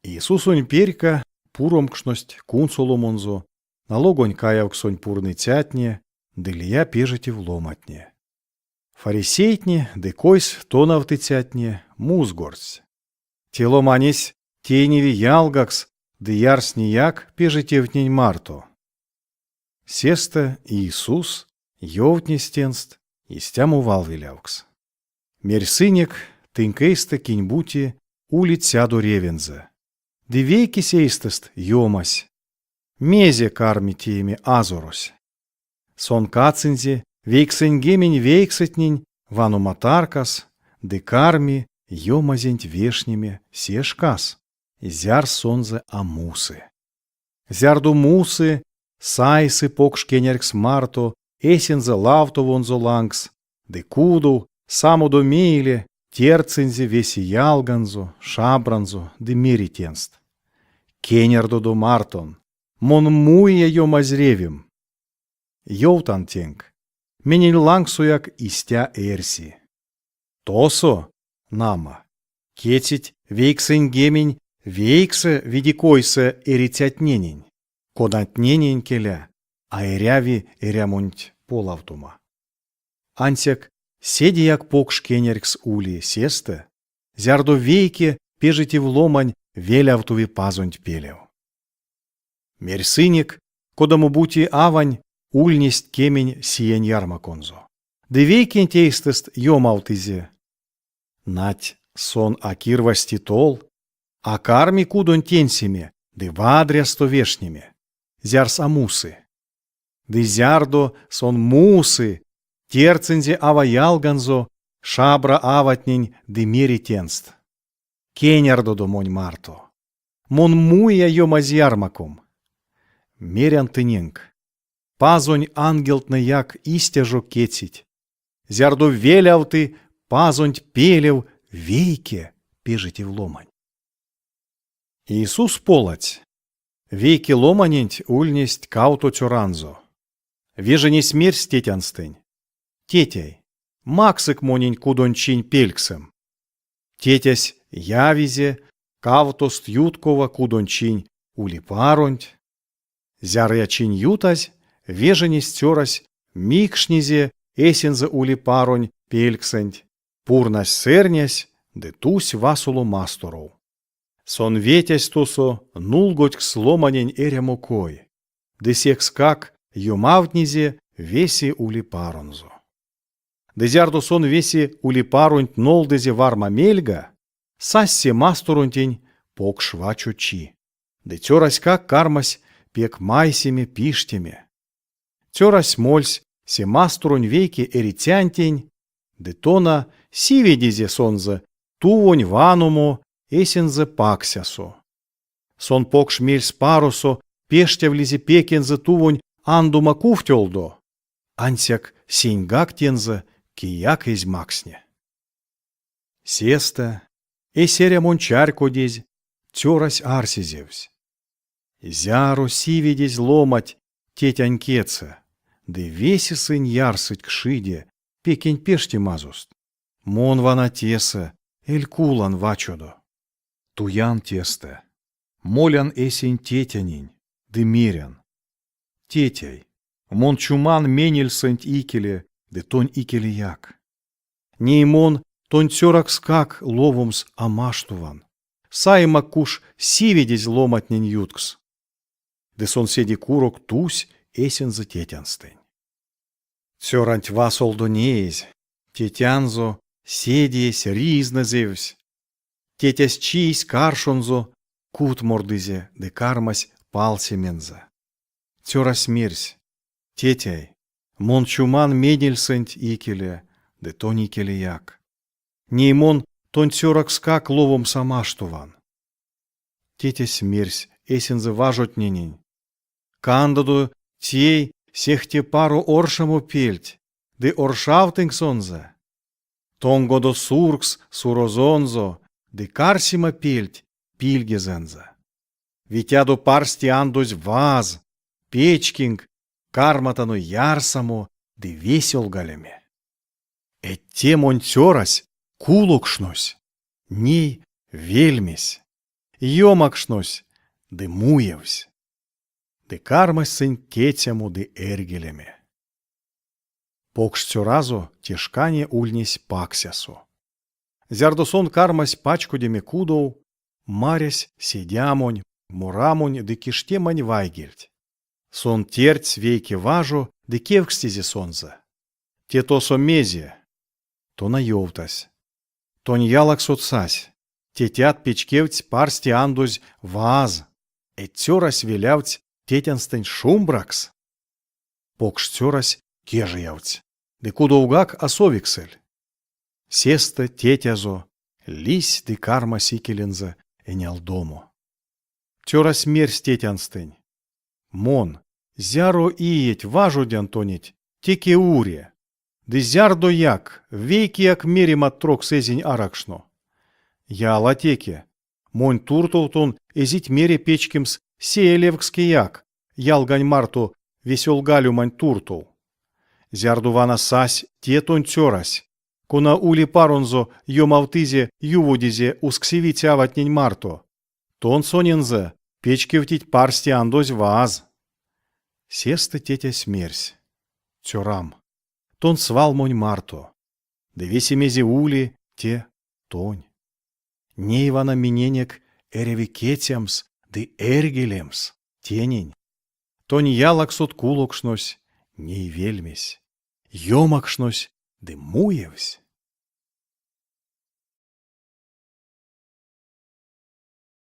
Иисусонь перька пуромкшность кунсоломонзо налогонь каявксонь пурныцятне ды лия пежетев ломантне. Фарисейтне ды койс тонавтыцятне музгордсть. Те ломанесь тейневи ялгакс ды ярснияк пежетевтнень марто. Сестэ Иисус ёвтнесь тенст истямо валвелявкс. Мерьсынек, тынк эйстэ кинь-бути улить сядо ревензэ, ды вейкесь эйстэст ёмась. Мезе карми тееме азорось? Сон кадсынзе 99-тнень ванома таркас ды карми ёмазенть вешнеме се шкас, зярс сонзэ а мусы. Зярдо мусы, сайсы покш кеняркс марто эсензэ лавтовонзо лангс ды кудов самодо мейле тердсынзе весе ялганзо, шабранзо ды мери тенст: Кенярдодо мартон, мон муия ёмазь ревем. Ёвтан тенк, менель лангсояк истя эрси. Тосо, нама, кецить 99 видекойсэ эрицятненень, конатненень келя а эряви эрямонть полавтома. Ансяк седеяк покш кеняркс ули сестэ, зярдо вейке пежетев ломань велявтови Пазонть пелев. Мерьсынек, кодамо-бути авань ульнесть кемень сиянь ярмаконзо. Ды вейкенть эйстэст ёмавтызе. Нать, сон а кирвазти тол, а карми кудонь тенсеме ды вадрясто вешнеме, зярс а мусы. Ды зярдо сон мусы, тердсынзе ава ялганзо, шабра аватнень ды мери тенст: Кенярдодо монь марто. Мон муия ёмазь ярмаком. Мерян тыненк, Пазонь ангелтнэяк истя жо кецить, зярдо велявты Пазонть пелев вейке пежетев ломань. Иисус поладсь: Вейке ломаненть ульнесть кавто цёранзо. Веженесь мерсь тетянстэнь: Тетяй, максык монень кудонь-чинь пельксэм. Тетясь явизе кавтост юткова кудонь-чинь улипаронть. Зярыя чинь ютазь, веженесь цёрась микшнизе эсензэ улипаронь пельксэнть, пурнась-сэрнясь ды тусь васоло масторов. Сон ветясь тосо нулгодькс ломанень эрямо кой, ды секскак ёмавтнизе весе улипаронзо. Ды зярдо сон весе улипаронть нолдызе варма мельга, сась се масторонтень покш вачо чи. Ды цёраськак кармась пек майсеме-пиштеме. Цёрась мольсь се масторонь вейке эрицянтень, ды тона сиведизе сонзэ тувонь ваномо эсензэ паксясо. Сон покш мельспаросо пештявлизе пекензэ тувонь андома кувтёлдо, ансяк сеньгак тензэ кияк эзь максне. Сестэ, эсь эрямонь чарькодезь, цёрась арсезевсь. Зяро сиведезь ломать тетянь кедсэ, ды весе сынь ярсыть кшиде пекень пештемазост. Мон вана тесэ, эль кулан вачодо. Туян тестэ, молян эсень тетянень ды мерян: Тетяй, мон чуман менельсэнть икеле ды тонь икелеяк. Ней мон тонь цёракскак ловомс а маштован. Саемак куш сиведезь ломатнень юткс. Ды сон седе курок тусь эсензэ тетянстэнь. Цёранть васолдо неезь, тетянзо седеесь ризнэзевсь. Тетясь чийсь каршонзо, кутмордызе ды кармась палсемензэ. Цёрась мерсь: Тетяй, мон чуман менельсэнть икеле ды тонь икелеяк. Ней мон тонь цёракскак ловомс а маштован. Тетясь мерсь эсензэ важотненень: Кандодо тей сехте паро оршамо пельть ды оршавтынк сонзэ. Тонгодо суркс сурозонзо ды карсема пельть пильгезэнзэ. Ветядо парсте андозь ваз, печкинк, карматано ярсамо ды весёлгалеме. Эдь те монь цёрась кулокшнось, ней вельмесь. Ёмакшнось ды муевсь. Ды кармасть сынь кецямо ды эрьгелеме. Покш цёразо те шкане ульнесь паксясо. Зярдо сон кармась пачкодеме кудов, марясь седямонь, морамонь ды киштемань вайгельть. Сон тердсь вейке важо ды кевкстизе сонзэ: Те тосо мезе? Тона ёвтась: Тонь ялаксот сась, тетят печкевтсь парсте андозь ваз, эдь цёрась велявтсь тетянстэнь шумбракс. Покш цёрась кежиявтсь ды кудовгак а совиксэль. Сестэ тетязо лиссь ды кармась икелензэ энялдомо. Цёрась мерсь тетянстэнь: Мон, зяро иеть важодян тонеть, теке уре, ды зярдояк вейкеяк меремат трокс эзинь аракшно. Ялатеке, монь туртов тон эзить мере печкемс сеелевкскеяк ялгань марто весёлгалеманть туртов. Зярдо вана сась те тонь цёрась, кона ули-паронзо ёмавтызе-юводизе усксевиця аватнень марто, тон сонензэ печкевтить парсте андозь ваз. Сестэ тетясь мерсь: Цёрам, тон свал монь марто, ды весе мезе ули, те тонь. Ней вана миненек эряви кецямс ды эрьгелемс тенень. Тонь ялаксот кулокшнось, ней вельмесь, ёмакшнось ды муевсь.